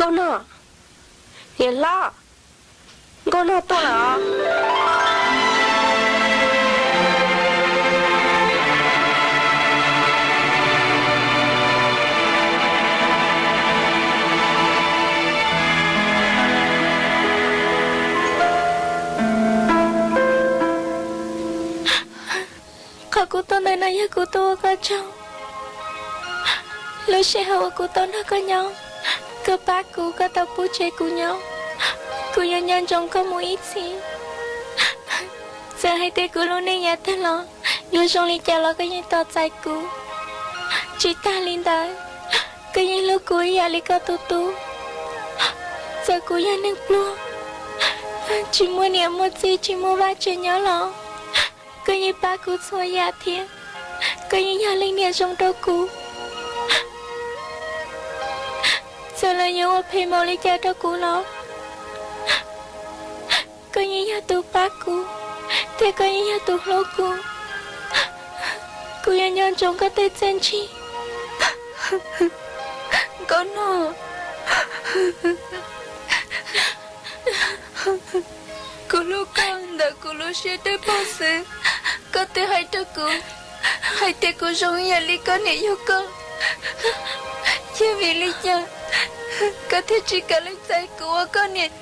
Nkauj Nog, niam hlob, Nkauj Nog tuaj lawm os. Qhov kuv tuaj ntawm no yog kuv tuaj ua koj tsaug. Lub sij hawm uas kuv tau nrog koj nyob, koj pab kuv, koj tau pub tseg kuv nyob, kuv yuav nco ntsoov koj mus ib txhis. Txawm hais tias kuv lub neej yav tag los yuav zoo li cas los koj yeej tos txais kuv. Tsis tag li ntawd, koj yeej hlub kuv ib yam li koj tus tub. Txawm kuv yog neeg pluag, tsis muaj niam muaj txiv, tsis muaj vaj tsev nyob los koj yeej pab kuv txhua yam thiab koj yeej yog leej niam zoo rau kuv. Txawm lawv yuav ua phem npaum li cas rau kuv los koj yeej yog tus pab kuv, thiab koj yeej yog tus hlub kuv. Kuv yuav nco ntsoov koj tej txiaj ntsig. Nkauj Nog, kuv hlub koj ntawm kuv lub siab dawb paug xwb. Koj twb hais rau kuv hais tias kuv zoo ib yam li koj niam yug koj. Yog vim li cas koj thiaj tsis kam lees txais kuv ua koj niam?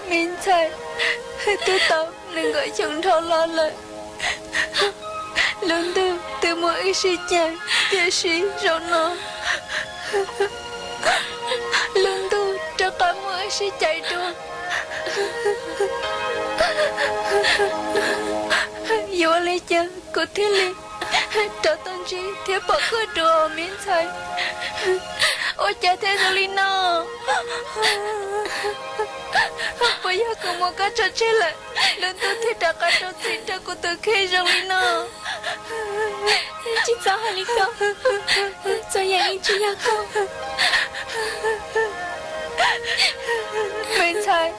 Me ntxhais, twb tau nees nkaum xyoo dhau los lawm. Lub ntuj twb muab wb sib cais, tiam sis zaum no lub ntuj rov qab muab wb sib cais dua. Yuav ua li cas kuv thiaj li rov tau ntsib thiab pom koj dua, me ntxhais? Ua cas thiaj zoo li no? Puas yog kuv muab koj tso tseg lawm, lub ntuj thiaj rov qab rau txim rau kuv tus kheej zoo li no? Tsis txhob hais li ko, txhua yam yeej tsis yog koj. Me ntxhais,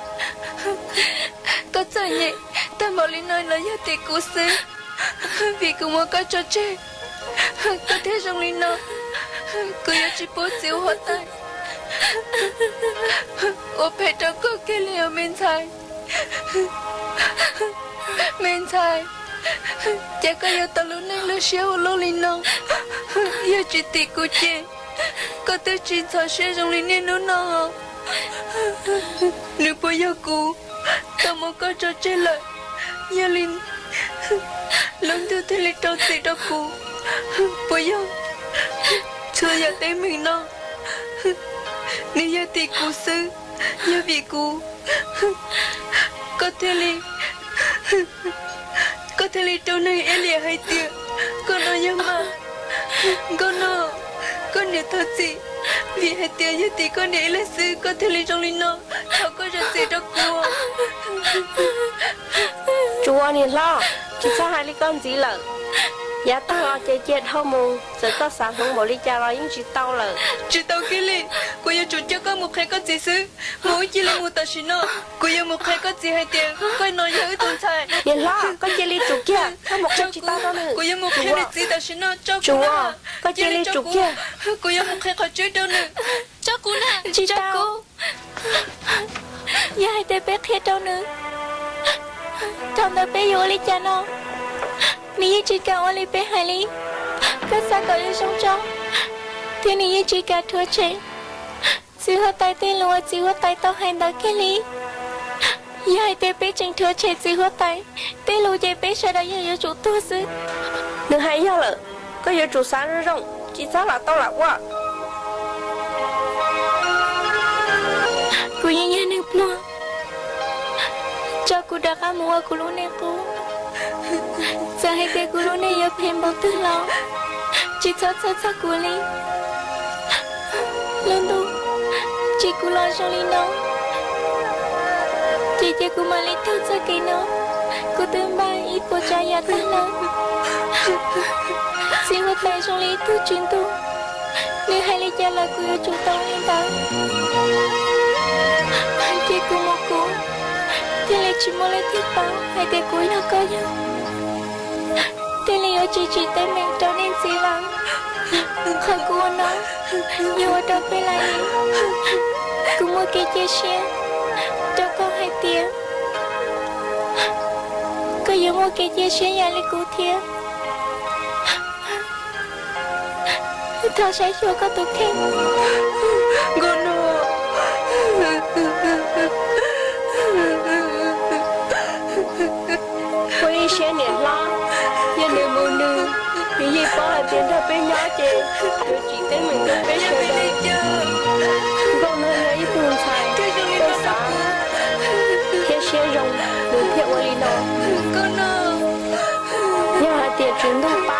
koj txom nyem tag npaum li no los yog tim kuv xwb, vim kuv muab koj tso tseg, koj thiaj zoo li no. Kuv yuav tsis pub txiv huab tais ua phem rau koj kiag li os me ntxhais. Me ntxhais, ces koj yuav tau lub neej lub siab ua luaj li no, yog tsis tim kuv ces koj twb tsis ntxhov siab zoo li niaj hnub no. Nws puas yog kuv tau muab koj tso tseg lawm, yog li lub ntuj thiaj li rau txim rau kuv? Puas yog txhua yam teeb meem no nws yog tim kuv xwb? Yog vim kuv, koj thiaj li, koj thiaj li raug neeg iab liam hais tias koj no yog mas. Nkauj Nog, koj niam thov txim, vim hais tias yog tim koj niam ib leeg xwb koj thiaj li zoo li no. Thov koj zam txim rau kuv. Tsuas, niam hlob, tsis txhob hais li koj ntxiv lawm. Yav tag los ces cia dhau mus, txawm koj xav hloov npaum li cas los yeej tsis tau lawm. Tsis tau kiag li, kuv yuav tsum coj koj mus qhia koj txiv xwb. Mus wb cia li mus tam sim no. Kuv yuav mus qhia koj txiv hais tias koj no yog wb tus ntxhais. Niam hlob, koj cia li tsum kiag, koj mus qhia tsis tau rau nws. Kuv yuav mus qhia nws txiv tam sim no, tso kuv na. Koj cia li tsum kiag. Kuv yuav mus qhia qhov tseeb rau nws. Tso kuv na, tsis tau. Yog hais tias peb qhia rau nws, thaum ntawd peb yuav ua li cas no? Nws yeej tsis kam ua li peb hais li. Koj xav kom zoo zoo tso, thiab nws yeej tsis kam rhuav tshem txiv huab tais tej lus uas txiv huab tais tau hais ntawd kiag li. Yog hais tias peb tseem rhuav tshem txiv huab tais tej lus ces peb sawv daws yeej yuav tsum tuag xwb. Nws hais yog lawm, koj yuav tsum xav zoo zoo, tsis txhob lam tau lam ua. Kuv yeej yog neeg pluag, tso kuv rov qab mus ua kuv lub neej qub. Txawm hais tias kuv lub neej yuav phem npaum twg los tsis txhob txhawj txog kuv li. Lub ntuj tsim kuv los zoo li no, ces cia kuv mam li taug txoj kev no. Kuv twb npaj ib puas tsav yam tag lawm. Txiv huab tais zoo li ib tug tswv ntuj, nws hais li cas los kuv yuav tsum tau li ntawd. Cia kuv mus kuv thiaj li Tsis muaj leej twg paub hais tias kuv yog koj yawg, thiaj li yuav tsis tsim teeb meem rau nej ntxiv lawm. Qhov kuv ua no yog ua rau peb laj lim, kuv muaj kev cia siab rau koj hais tias koj yuav muaj kev cia siab ib yam li kuv thiab. Thov saib xyuas koj tus kheej. Nkauj Nug, ua ib siab niam hlob, yog nws mus nws, nws yeej paub hais tias nrog peb nyob ces yuav tsim teeb meem rau peb sawv daws. Nkauj Nug yog ib tug ntxhais txawj xav thiab siab zoo, nws thiaj ua li no. Yog hais tias Tswv Ntuj pab